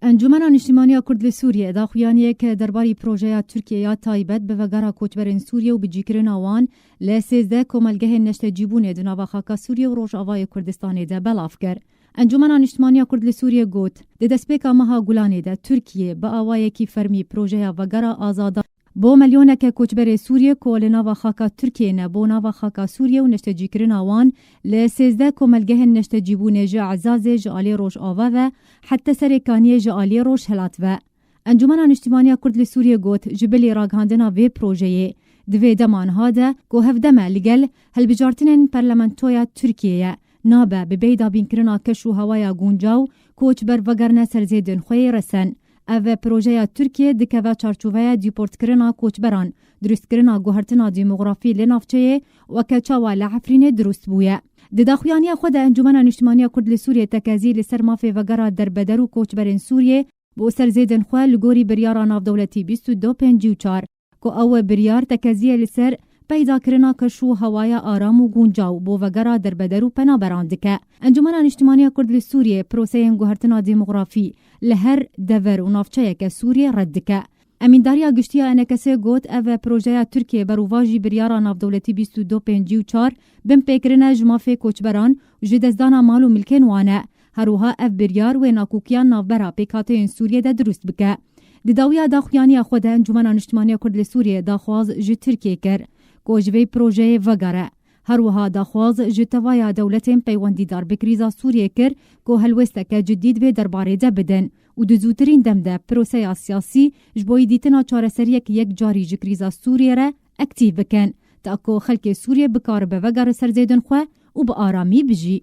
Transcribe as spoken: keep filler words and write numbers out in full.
Encûmena Niştimanî ya Kurd li Sûriyê daxuyaniyeke derbarî projeya Tirkiyê ya taybet bi vegera koçberên Sûriyê û bicîkirina wan li sêzdeh komelgehên neştecîbûnê di nava xaka Sûriyê û Rojavayê Kurdistanê de belav kir. Encûmena Niştimanî ya Kurd li Sûriyê got, di destpêka meha Gulanê de Tirkiyê bi awayekî fermî projeya vegera azada bo milyoneke koçberê Sûriyê ku li nava xaka Tirkiyê ne, bo nava xaka Sûriyê û neştecîkirina wan li sêzdeh komelgehên neştecîbûnê ji Ezazê ji alî Rojava ve heta Serêkaniyê ji alî Rojhilat ve. Encûmena Niştimanî ya Kurd li Sûriyê got, ji bilî ragihandina vê projeyê di vê dema niha de ku hevdem e li gel hilbijartinên parlamentoya Tirkiyê ye, nabe bi bêyî dabînkirina keş û hewaya gûncaw koçber vegerine ser zêdên xwe yê resen. Ev projeya Tirkiyê dikeve çarçoveya deportkirina koçberan, dirustkirina guhertina demografî li navçeyê weke çawa li Efrînê dirust bûye. Di daxuyaniya xwe de Encûmena Niştimanî ya Kurd li Sûriyê tekezî li ser mafê vegera derbeder û koçberên Sûriyê bo ser zêdên xwe li gorî biryara navdewletî bîst û du pêncî û çar, ku ew e biryar tekeziye li ser peydakirina keş û hewaya aram û gûncaw bo vegera derbeder û penaberan dike. Encûmena Niştimanî ya Kurd li Sûriyê proseyên guhertina demografî li her dever û navçeyeke Sûriyê red dike. Emîndariya Giştî ya E N K S got, ev projeya Tirkiyê berovajî biryara navdewletî bîst û du pêncî û çar binpêkirin e ji mafê koçberan û ji destdana mal û milkên wan e. Her wiha ev biryar wê nakokiyan navbera pêkhateyên Sûriyê de dirust bike. Di dawiya daxuyaniya xwe de Encûmena Niştimanî ya Kurd li Sûriyê daxwaz ji Tirkiyê kir ku ji vê projeyê vegere. Her wiha daxwaz ji tevaya dewletên peywendîdar bi krîza Sûriyê kir ku helwesteke cidî di vê derbarê de bidin û di zûtirîn dem de proseya siyasî ji bo yî dîtina çareseriyek yekcarî ji krîza Sûriyê re aktîv bikin, ta ku xelkê Sûriyê bikaribe vegere ser zêdên xwe û bi aramî bijî.